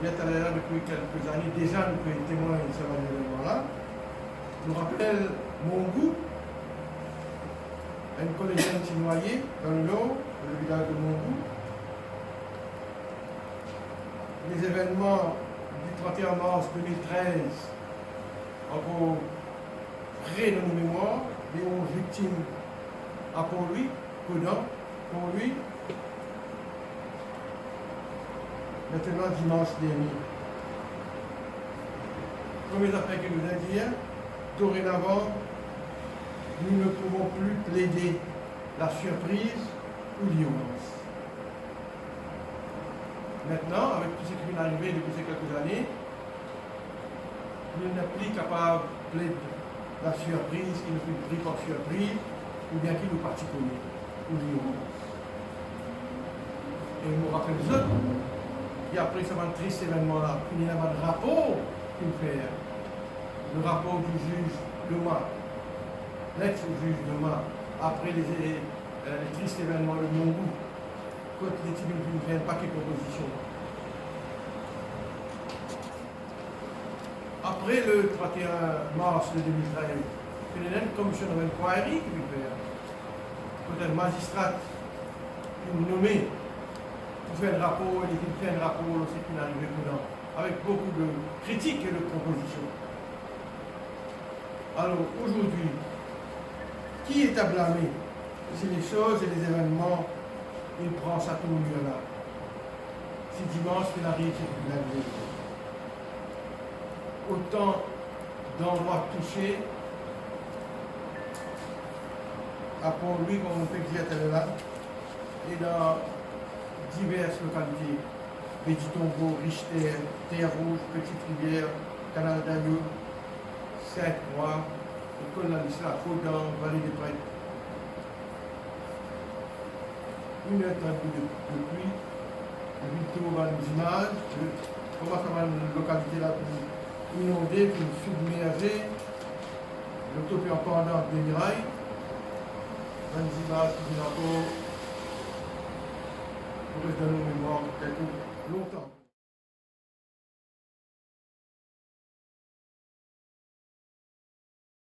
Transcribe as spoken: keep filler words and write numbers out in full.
Li ti la depi kelke zane deza, nou pe temwagn sa bann evennman la. Nou rapel Mongou, enn kolezienn ti nwaye dan Lor, dan le vilaz de Mongou. Lezevennman di trant e enn mars de mil trez ankor fre dan nou memwar, li onz viktim a Port-Louis, Caudan, Port-Louis. Aster, dimans dernie, premie zafer ki nou dir, dorenavan, nous ne pouvons plus plaider la surprise ou l'ignorance. Aster, avek tou seki finn arive depi se kelke zane, nou nepli kapav pled la surpriz, ki nou finn pri par surpriz, oubien ki nou pa ti kone, ou l'ignorance. E mo rapel zot ki apre sa bann tris evennman la, finn ena bann rapor finn fer, le rapor du juge Loma, l'ex-juge Loma, apre le, euh, le tris evennman de Mongou, kot li ti vinn, vinn fer enn pake propozision. Apre le trant e enn mars de de mil trez, finn ena enn commission of inquiry ki finn fer, kot enn mazistra finn nome pou fer enn rapor, e li finn fer enn rapor lor seki finn arive Caudan, avek boukou de kritik e de propozision. Alor, azordi, ki est à blâmer si lexoz e lezevennman inn pran sa tournir la? Si dimans finn ariv seki finn arive, otan d'andrwa touse, a Port-Louis, kouma nou fek dir taler la, e dan diver lokalite, Petit Tombeau, Richter, Terre Rouge, Petite Rivière, Canal d'Agneau, Sainte-Croix, lekol Ladisla, Caudan, Vallée des Prêtres. Inn ena enn bout de, de pli, nou finn trouv bann zimaz de kouma sa bann lokalite la finn inonde, finn sibmerze, loto pe anpandan de miray, bann zimaz ki finn ankor pou res dan nou memwar pou lontan.